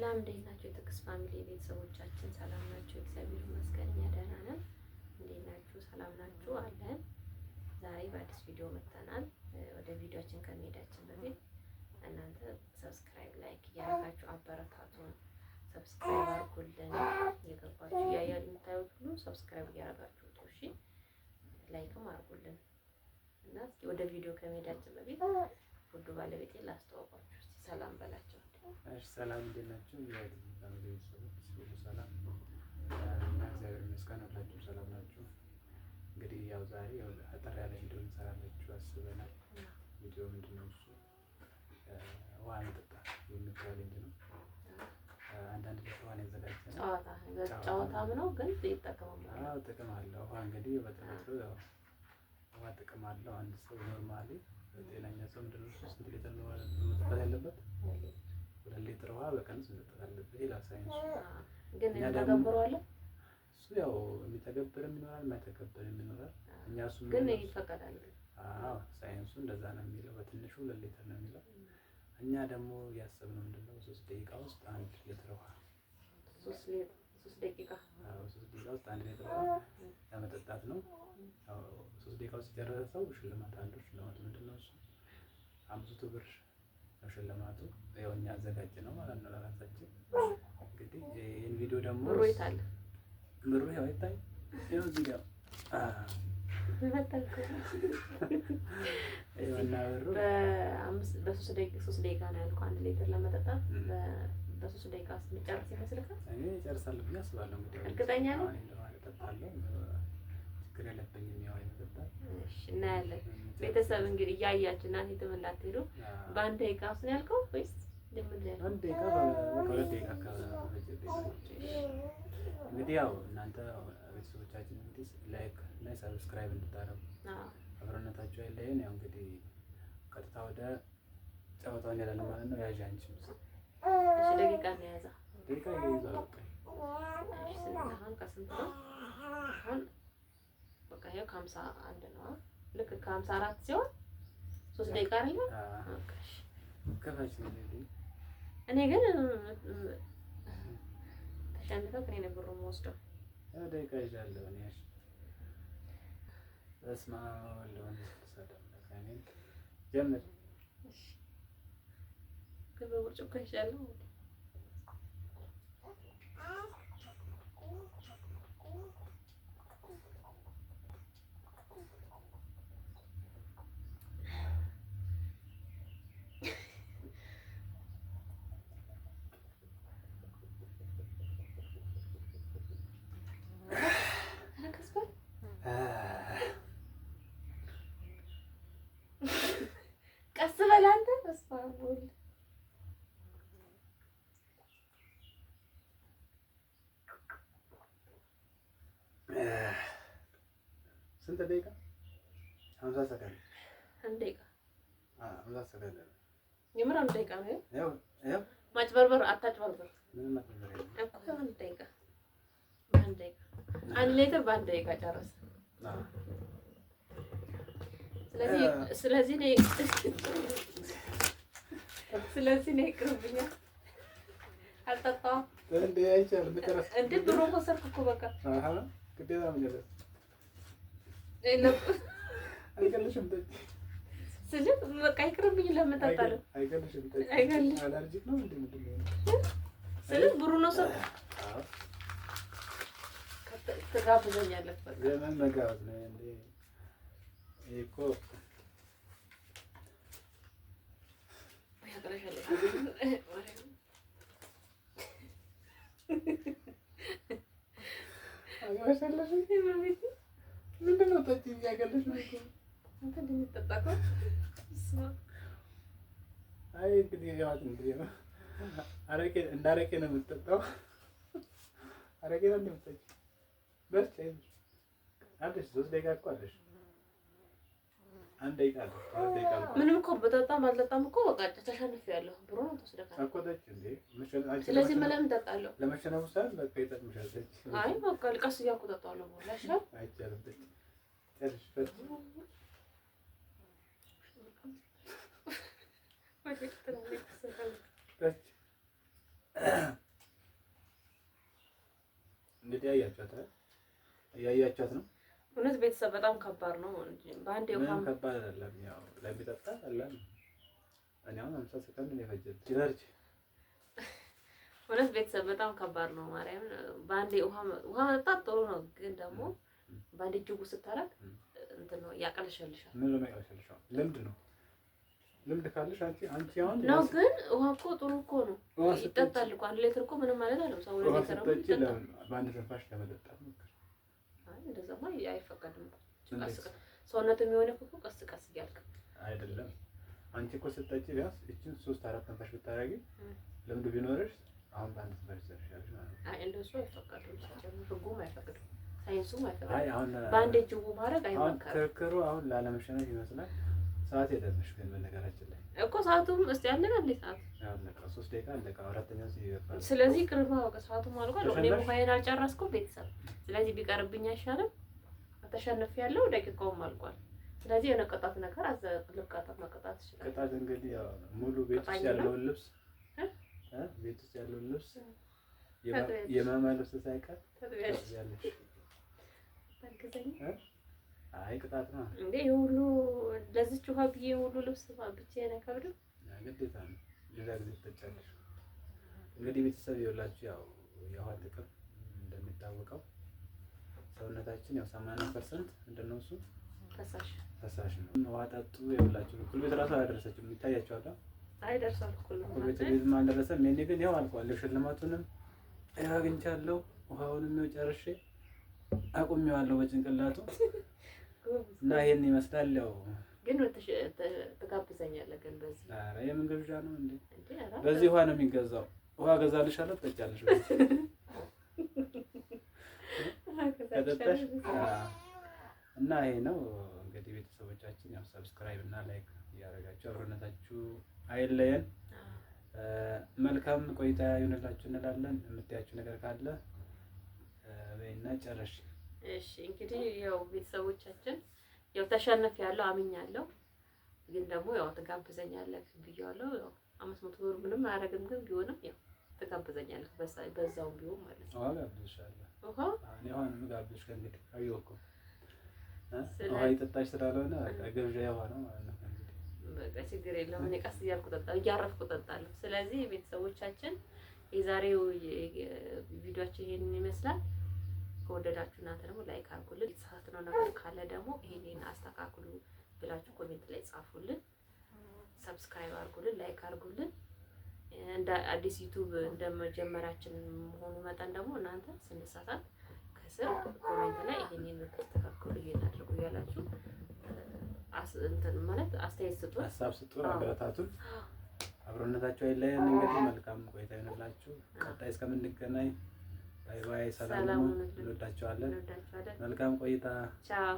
ሰላም እንዴት ናቸው? የትዕግስት family ቤተሰቦቻችን ሰላም ናቸው? እግዚአብሔር ይመስገን እኛ ደህና ነን። እንዴት ናችሁ? ሰላም ናችሁ? አለን። ዛሬ በአዲስ ቪዲዮ መጥተናል። ወደ ቪዲዮአችን ከመሄዳችን በፊት እናንተ subscribe፣ like እያደረጋችሁ አበረታቱን። Subscribe አድርጉልን። እየገባችሁ እያያችሁ የምታዩት ሁሉ subscribe እያደረጋችሁ እሺ፣ like ም አድርጉልን እና እስኪ ወደ ቪዲዮ ከመሄዳችን በፊት ውዱ ባለቤቴ ላስተዋውቃችሁ። እስኪ ሰላም በላቸው። እሺ ሰላም፣ እንዴት ናችሁ? የቲቪ family ቤተሰቦች ሁሉ ሰላም እና እግዚአብሔር ይመስገን፣ ሁላችሁም ሰላም ናችሁ። እንግዲህ ያው ዛሬ አጠር ያለ ቪዲዮ እንሰራላችሁ አስበናል። ቪዲዮ ምንድን ነው እሱ? ውሃ መጠጣት የሚል challenge ነው። አንዳንድ ሊትር ውሃ ያዘጋጀነው። ጨዋታም ነው ግን ይጠቀማል። አዎ ጥቅም አለው። ውሃ እንግዲህ በተፈጥሮ ያው ውሃ ጥቅም አለው። አንድ ሰው normally ጤነኛ ሰው ምንድን ነው እሱ ስንት ሊትር ነው መጠጣት ያለበት? 2 ሊትር ውሃ በቀን ውስጥ መጠጣት አለበት ይላል ሳይንሱ። ግን እንተገብረዋለን። እሱ ያው የሚተገብርም ይኖራል፣ የማይተገብርም ይኖራል። እኛ እሱ ግን ይፈቀዳል። አዎ ሳይንሱ እንደዛ ነው የሚለው፣ በትንሹ 2 ሊትር ነው የሚለው። እኛ ደግሞ ያሰብነው ምንድነው በ3 ደቂቃ ውስጥ 1 ሊትር ውሃ፣ 3 ደቂቃ። አዎ 3 ደቂቃ ውስጥ 1 ሊትር ውሃ ለመጠጣት ነው። ያው 3 ደቂቃ ውስጥ የጨረሰ ሰው ሽልማት አለው። ሽልማቱ ምንድነው እሱ 500 ብር ነው ሽልማቱ። ያው እኛ አዘጋጅ ነው ማለት ነው ለራሳችን። እንግዲህ ይህን ቪዲዮ ደግሞ ብሩ የት አለ? ብሩ ያው ይታይ፣ ይኸው እዚህ ጋር ይኸውና ብሩ። በ3 ደቂቃ ነው ያልኩህ 1 ሊትር ለመጠጣት። በ3 ደቂቃ ውስጥ የሚጨርስ ይመስልሃል? እኔ እጨርሳለሁ ብዬ አስባለሁ። እንግዲህ እርግጠኛ ነህ? እጠጣለሁ፣ ችግር የለብኝም። ያው የመጠጣት እሺ እናያለን። ቤተሰብ እንግዲህ እያያችሁ እናንተ የትም እንዳትሄዱ። በ1 ደቂቃ ውስጥ ነው ያልከው ወይስ እንደምን ነው ያልከው? 1 ደቂቃ፣ ከ2 ደቂቃ አካባቢ። እንግዲህ ያው እናንተ ቤተሰቦቻችን እንግዲህ like እና subscribe እንድታደርጉ አብሮነታችሁ አይለየን። ያው እንግዲህ ቀጥታ ወደ ጨዋታው እንሄዳለን ማለት ነው። ያዥ አንቺ። እሺ ደቂቃ ነው የያዘው። ደቂቃ ይይዛል። በቃ እሺ ስንት አሁን ከስንት ነው? አሁን በቃ ይኸው ከ51 ነው። ልክ ከ54 ሲሆን 3 ደቂቃ አይደለ? በቃ እሺ። ክፈች እንግዲህ። እኔ ግን ተሸንፈህ እኔ ነበር የምወስደው። ያው ደቂቃ ይዣለሁ እኔ። እሺ በስመ አብ ወወልድ ወመንፈስ ቅዱስ አሐዱ አምላክ አሜን። ጀምር። እሺ ግን በብርጭቆ ይሻላል። ኧረ ቀስ በል፣ ቀስ በል አንተ። በስመ አብ ወወልድ። ስንት ደቂቃ? 50 ሰከንድ። 1 ደቂቃ። 50 ሰከንድ ነው። የምር 1 ደቂቃ ነው። ያው ያው ማጭበርበር አታጭበርበር። ምንም ማጭበርበር የለም። እኮ 1 ደቂቃ፣ በ1 ደቂቃ 1 ሊትር በ1 ደቂቃ ጨረሰ። ስለዚህ ስለዚህ እኔ ይቅርብኛል፣ አልጠጣሁም። እንዴ አይቻልም። መጨረስ። እንዴ ብሩን ወሰድኩ እኮ በቃ። አሃ ግዴታ መጨረስ። አይገልሽም። ጠጪ። ስልህ በቃ ይቅርብኝ። ለምን እጠጣለሁ? አይገልሽም። ጠጪ። አይገልሽም። Allergic ነው እንዴ? ምንድን ነው? ስልህ ብሩን ወሰድኩ። አዎ። ትጋብዘኛለህ በቃ። ዘመን መጋበዝ ነው እንዴ? ይሄ እኮ አገበሸለሽ ምንድን ነው? ጠጪ፣ እያገለሽ ነው እኮ። አንተ እንደሚጠጣ እኮ። አይ እንግዲህ ያው እንግዲህ አረቄ እንደ አረቄ ነው የምትጠጣው። አረቄ ነው እንደምትጠጪው። በርቺ፣ አይዞሽ። አለሽ 3 ደቂቃ እኮ አለሽ። 1 ደቂቃ አለሽ። 2 ደቂቃ አልቋል። ምንም እኮ በጠጣም አልጠጣም እኮ በቃ ተሸንፌያለሁ። ብሩን ትወስደካለህ። እኮ ጠጪ እንዴ። ስለዚህ ለምን እጠጣለሁ? ለመሸነፉ ሳይሆን በቃ ይጠቅምሻል። ጠጪ። አይ በቃ ቀስ እያልኩ እጠጣዋለሁ። በኋላ ይሻላል። አይቻልም። ጠጪ። ጨርሽ። በርቺ። ጠጪ። ተመልከተ፣ እያያቻት ነው። እውነት ቤተሰብ በጣም ከባድ ነው። በአንድ ውሃ ምንም ከባድ አይደለም። ያው ለሚጠጣ ቀላል ነው። እኔ አሁን 50 ሰከንድ ነው የፈጀብኝ። ይበርች እውነት ቤተሰብ በጣም ከባድ ነው። ማርያምን በአንዴ ውሃ መጠጣት ጥሩ ነው፣ ግን ደግሞ በአንዴ እጅጉ ስታረግ እንትን ነው ያቀለሸልሻል። ምን ነው የሚያቀለሸልሻው? ልምድ ነው። ልምድ ካለሽ አንቺ አሁን ነው። ግን ውሃ እኮ ጥሩ እኮ ነው፣ ይጠጣል እኮ 1 ሊትር እኮ ምንም ማለት አይደለም። ሰው 2 ሊትር ስትጠጪ በአንድ ትንፋሽ ለመጠጣት ሞክሪ። አይ እንደዛማ አይፈቀድም። ሰውነት የሚሆነ እኮ ቀስ ቀስ እያልክ አይደለም። አንቺ እኮ ስትጠጪ ቢያንስ እችን 3 4 ትንፋሽ ብታደርጊ ልምዱ ቢኖርሽ አሁን በአንድ ትንፋሽ ትጨርሻለሽ ማለት ነው። አይ እንደሱ አይፈቀድም። ህጉም አይፈቅድም፣ ሳይንሱም አይፈቅድም። በአንድ እጅጉ ማድረግ አይመከርም። ክርክሩ አሁን ላለመሸነፍ ይመስላል። ሰዓት የለምሽ ግን በነገራችን ላይ እኮ ሰዓቱም እስቲ አለቀ እንዴ? ሰዓቱ አለቀ። 3 ደቂቃ አለቀ። አራተኛው ሲገባ ስለዚህ ቅርባ በቃ ሰዓቱም አልቋል። እኔ ውሃዬን አልጨረስኩም ቤተሰብ። ስለዚህ ቢቀርብኝ አይሻልም? ተሸንፍ ያለው ደቂቃውም አልቋል። ስለዚህ የሆነ ቅጣት ነገር ልቀጣት መቀጣት ይችላል። ቅጣት እንግዲህ ያው ሙሉ ቤት ውስጥ ያለውን ልብስ ቤት ውስጥ ያለውን ልብስ የማማ ልብስ ሳይቀር ታጥቢያለሽ። አይ ቅጣት ነው እንዴ? ሁሉ ለዚች ውሃ ብዬ ሁሉ ልብስ ብቻዬን አይከብድም? ግዴታ ነው። ሌላ ጊዜ ትጠጫለሽ። እንግዲህ ቤተሰብ ይኸውላችሁ ያው የውሃ ጥቅም እንደሚታወቀው ሰውነታችን ያው 80% ምንድን ነው እሱ ፈሳሽ ነው። ውሃ ጠጡ። ይኸውላችሁ እኩል ቤት እራሱ አላደረሰችም። ይታያችኋል። አይ ደርሷል። እኩል ቤት አልደረሰም። የእኔ ግን ያው አልቋል። ሽልማቱንም ያው አግኝቻለሁ። ውሃውንም ያው ጨርሼ አቁሜዋለሁ በጭንቅላቱ እና ይሄን ይመስላል። ያው ግን ትጋብዘኛለህ። ግን በዚህ ኧረ የምን ግብዣ ነው እንዴ? በዚህ ውሃ ነው የሚገዛው። ውሃ ገዛልሻለሁ፣ ትጠጫለሽ ከጠጣሽ እና ይሄ ነው እንግዲህ ቤተሰቦቻችን፣ ያው subscribe እና like እያደረጋችሁ አብሮነታችሁ አይለየን። መልካም ቆይታ ይሁንላችሁ እንላለን። የምትያችሁ ነገር ካለ በይና ጨረሽ። እሺ እንግዲህ ያው ቤተሰቦቻችን ያው ተሸንፍ ያለው አምኛለሁ፣ ግን ደግሞ ያው ትጋብዘኛለህ ብያለሁ። ያው 500 ብር ምንም አያደርግም፣ ግን ቢሆንም ያው ትጋብዘኛለህ በዛውም ቢሆን ማለት ነው። አዎ ጋብዝሻለሁ። እኔ አሁን የምጋብዝሽ ከእንግዲህ አየሁ እኮ ውሃ እየጠጣሽ ስላልሆነ በቃ ግብዣ የውሃ ነው ማለት ነው። በቃ ችግር የለውም። እኔ ቀስ እያልኩ እጠጣለሁ፣ እያረፍኩ እጠጣለሁ። ስለዚህ ቤተሰቦቻችን የዛሬው ቪዲዮአችን ይሄንን ይመስላል። ከወደዳችሁ እናንተ ደግሞ like አድርጉልን። የተሳሳትነው ነገር ካለ ደግሞ ይሄንን አስተካክሉ ብላችሁ comment ላይ ጻፉልን። subscribe አድርጉልን፣ like አድርጉልን። እንደ አዲስ YouTube እንደመጀመራችን መሆኑ መጠን ደግሞ እናንተ ስንሳሳት ከስር comment ላይ ይሄንን ብታስተካክሉ ይሄን አድርጉ እያላችሁ እንትን ማለት አስተያየት ስጡን፣ ሀሳብ ስጡን፣ አበረታቱን። አብሮነታችሁ አይለየን። እንግዲህ መልካም ቆይታ ይሆንላችሁ። ቀጣይ እስከምንገናኝ bye bye። ሰላም፣ እንወዳችኋለን። መልካም ቆይታ። ቻው።